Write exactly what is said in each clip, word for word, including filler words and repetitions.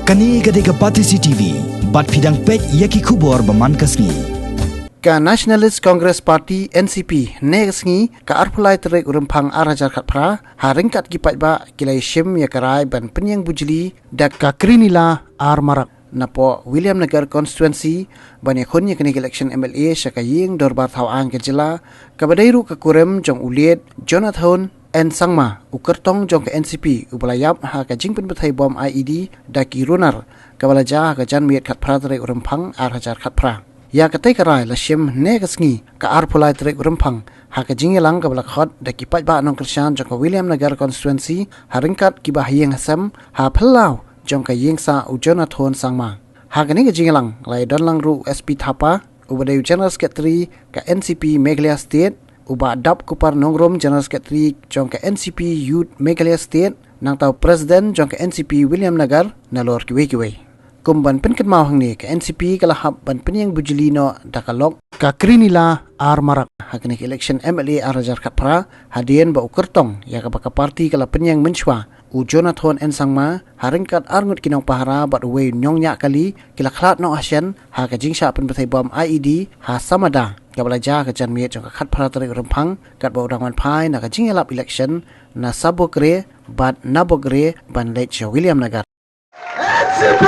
Kane ka dei ka Batesi T V, bad phi dang peit ïa ki khubor ba man ka sngi. Ka Nationalist Congress Party, N C P, ne ka sngi, ka arphew lai tarik u Rymphang ar hajar khatphra, ha ryngkat ki paidbah ki la ïashim ïa ka rai ban pynïeng bujli da ka Krenila R Marak napoh Williamnagar constituency, ban ïakhun ïa kane ka election M L A sha ka ïing dorbar thaw aiñ ka jylla, kaba dei ruh ka kurim jong u late Jonathan N Sangma, u kyrtong jong ka N C P, uba la ïap ha ka jingpynbthei bom I E D da ki runar, kaba la jia ha ka janmiet khatphra tarik u Rymphang ar hajar khatphra. Ïa katei ka rai la shim ne ka sngi, ka arphew lai tarik u Rymphang, ha ka jingïalang kaba la khot da ki paidbah nongkyrshan jong ka Williamnagar constituency, ha ryngkat kiba ha ïing ha sem, ha phyllaw jong ka ïingsah u Jonathan Sangma. Ha kane ka jingïalang, la ïadon lang ruh u S P Thapa, uba dei u General Secretary ka N C P Meghalaya State, u Bah Dapkupar Nongrum, General Secretary jong ka N C P Youth Meghalaya State, nangta u President jong ka N C P Williamnagar, nalor kiwei kiwei. Kum ban pynkynmaw hangne, ka N C P ka la hap ban pynïeng bujli noh da ka lok ka Krenila R Marak ha kane ka election M L A ar hajar khatphra, hadien ba u kyrtong ïa kaba ka party ka la pynïeng mynshuwa, u Jonathan N Sangma, ha ryngkat arngut ki nongpahara bad uwei u nongñiah kali, ki la khlad noh hashen ha ka jingshah pynbthei bom I E D ha Samada, kaba la jia ha ka janmiet jong ka khatphra tarik u Rymphang, katba u dang wan phai na ka jingïalap election na Sabokre bad Nabokre ban leit sha Williamnagar. N C P!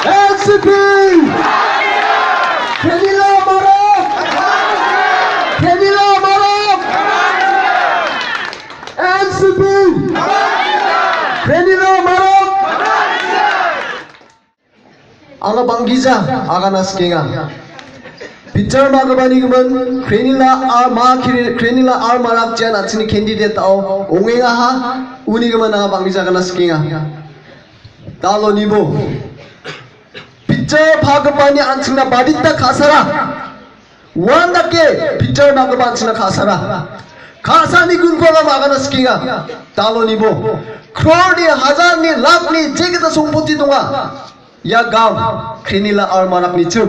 N C P! Krenila Marak! Krenila Marak! N C P! Krenila Marak! Anga bangkija, anga na skinga. Picture ma ka bani ka man, Krenila R ma Kre-, Krenila R Marak jan atsini candidate tau, ungenga ha, uni ka man anga bangkija kana skinga. Talo nibo. Picture pha ka bani atsina badita khasara. Wan da ke picture ma ka ban sina khasara. Khasa ni gun ko ma kana skinga. Talo nibo. Crore ni, hajar ni, lakh ni, je kita sumpoti tunga. Ïa gam, Krenila R Marak ni chum.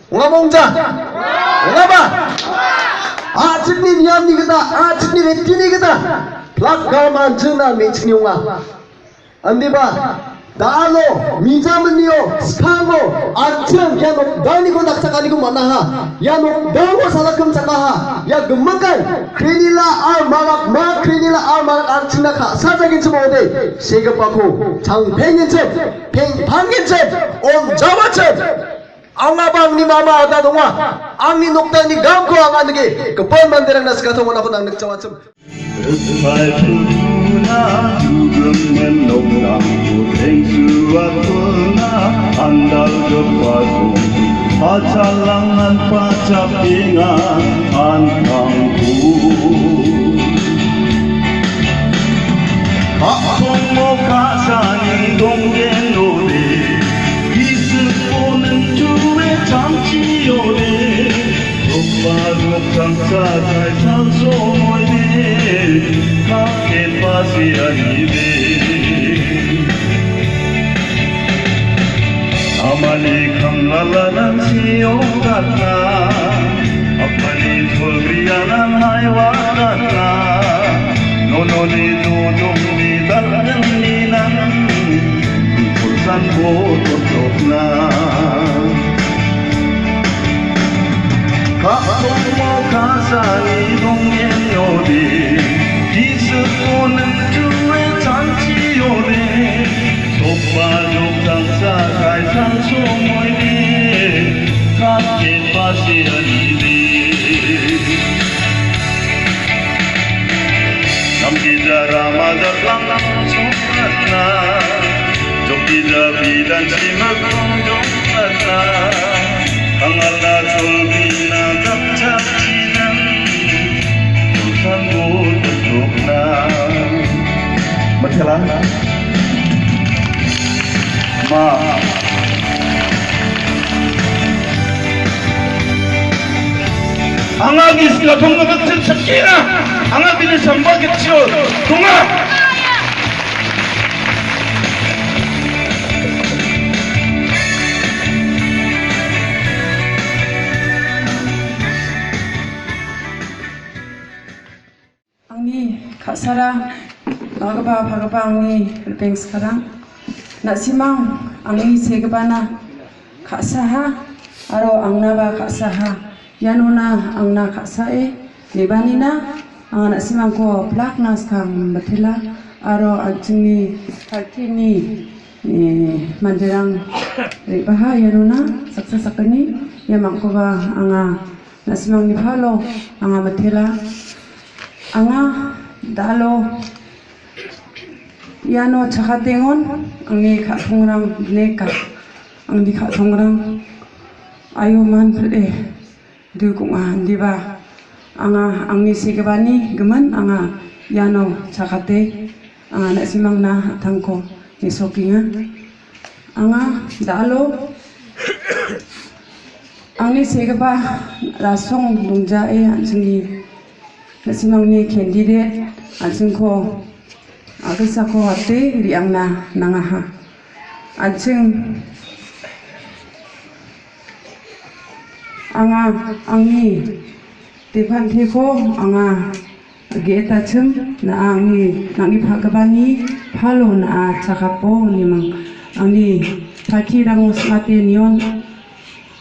Nga mong ja. Nga ba. A chit ni niam ni kita, a chit ni reti ni kita. Plak gam an jena ni chini nga. Andi ba, da alo, mija menio, skango, arjang, ya nok dani ko dak sakani ko mana ha, ya nok dango salakam saka ha, ya gemakan, Krenila R Marak, ma Krenila R Marak arjina ka, sa jagin semo de, sega pako, chang pengin sem, peng pangin sem, om jawa sem. Anga bang ni mama ada donga, ang ni nokta ni gam ko anga nege, kepon manderang nas kato wana ko nang nek jawa sem. Rwphai phuna, dugem menok na, uteng suat phuna, andal gepa sung, pacalang an pacapinga, an kangku. Hak kong mo ka sani dong gen ode, isip po neng tue chang chi ode. Rukpa ruk tang sa kai tang so moi de, ka ke pa si ani de. Amani khang la la nang si o kat na, apani thul ria nang hai wa kat na. No no ni no dong ni dal nang ni nang, thul san bo to tok na. Ka mo ka sa ni dong yen yo de, ki se ko nem tu e chan chi yo de. Sopa dok tang sa kai tang so moi de, ka ke pa se ani de. Nam ki jara ma ja tlang nam chong na. Jok ki ja bi dan si ma kong jong na. Kang al na chol bi na dap chak chi nan. Chol san bo tuk tuk na. Matela. Ma. Anga gis la bang bang chen sakina. Anga bini samba git chio. Tunga. Angni khasara, uh, Kaba pha kaba angni rpeng skarang. Na simang angni se kaba na khasa ha, aro angna ba khasa ha. Iano na angna khasa e, ne bani na, anga na simang ko plak na skang batela, aro anchingni party ni, eh, manjerang ribaha iano na, saksa sakani, ya mangko ba anga na simang ni phalo, anga batela, anga dalo, iano chakatengon, angni khatungrang neka, angni khatungrang, ayo man pre, du kung a, diba, anga, angni se kaba ni, gemen, anga, iano chakate, anga, na simang na, tangko, ni sokinga, anga, dalo, angni se kaba, rasong, lungja e, anchingni, na simang ni candidate, anching ko, agasa ko ate, ri angna, nangaha. Anching, anga, angni, tepan teko, anga, geta chem, na angni, nangni phakabani, phalo na a chakapo, ni mang, angni, paki rango smate nion,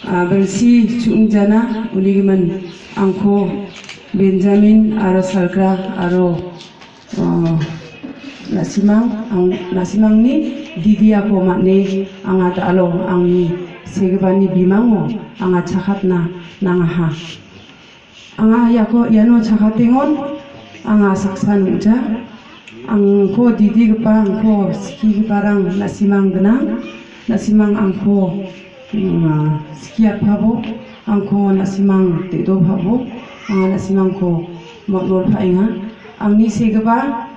a, belsi chung jana, uni gimen, angko, Benjamin, aro Salgra, aro, a, na simang, ang, na simang ni, didi ako matne, anga dalo, angni, se kaba ni bimango, anga chakat na, nangaha. Anga iako, iano chakatengon, anga saksan uja, angko didi kaba, angko siki kaba rang, na simang genang, na simang angko, mm, siki apa bo, angko na simang tedo pa bo, anga na simang ko mot nol pa inga, angni se kaba,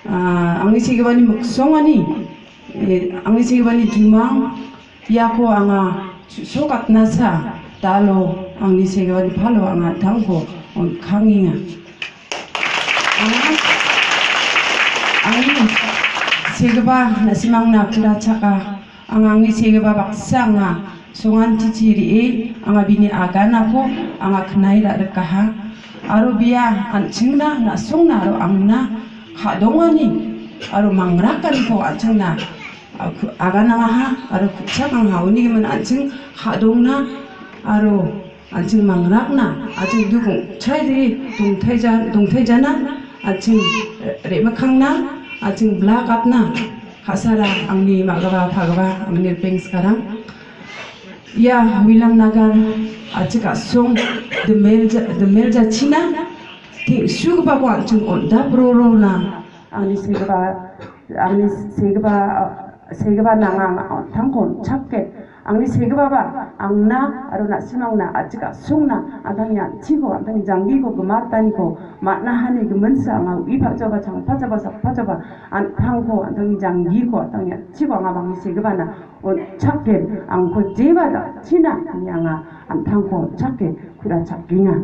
ah, angni se kaba ni muksong ani, eh, angni se kaba ni jumang, iako anga, so katna sa, dalo, angni se kaba ni phalo anga tangko, on kanginga. Anga, angni se kaba, na simang na kula chaka, anga angni se kaba baksa nga, songan chichi ri e, anga bini agana ko, anga khnai da rekaha. Aro bia, anchingna, na songna, aro angna, khadong ani, aro mangrakan ko, anchingna, aku, agana ngaha, aro kuchak ngaha, uni man anching, khadong na, aro, anching mangrak na, anching dukung, chai ri, dungthai jan, dungthai jana, anching, eh, re makang na, anching blakat na, Hasara angni ma kaba pha kaba angni rpeng skarang. Ia Williamnagar achik asong demel ja, demel ja china. Ti shu kaba ko anching on da pro ro na. Angni se kaba, angni se kaba, se kaba nang ang thang kon chap ke. Angni se kaba ba, angna, aro na simang na, achik asong na, antang ya chiko, antang janggi ko, gemar tani ko, mat na hani gemensa, ngau i pha coba, chang pha coba, sap pha coba, antang ko, antang janggi ko, antang ya chiko, ngabang ni se kaba na, on chak ken, ang ko jeba da, china, ni anga, antang ko, chak ke, kuda chak ginga.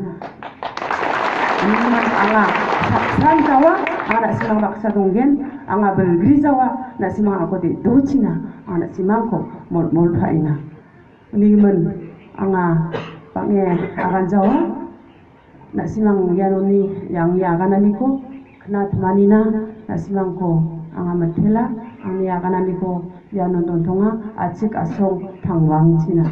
Ni man anga, sak san kawa, anga na simang baksa donggen, anga belgri jawa, na simang ako de do china, anga na simang ko, mol, mol pha ina. Ni men anga pange agan jawa. Na simang iano ni yang ni agan ani ko. Kena temani na, na simang ko anga metela. Ang ni agan ani ko iano tontonga. Achik asong thangwang china.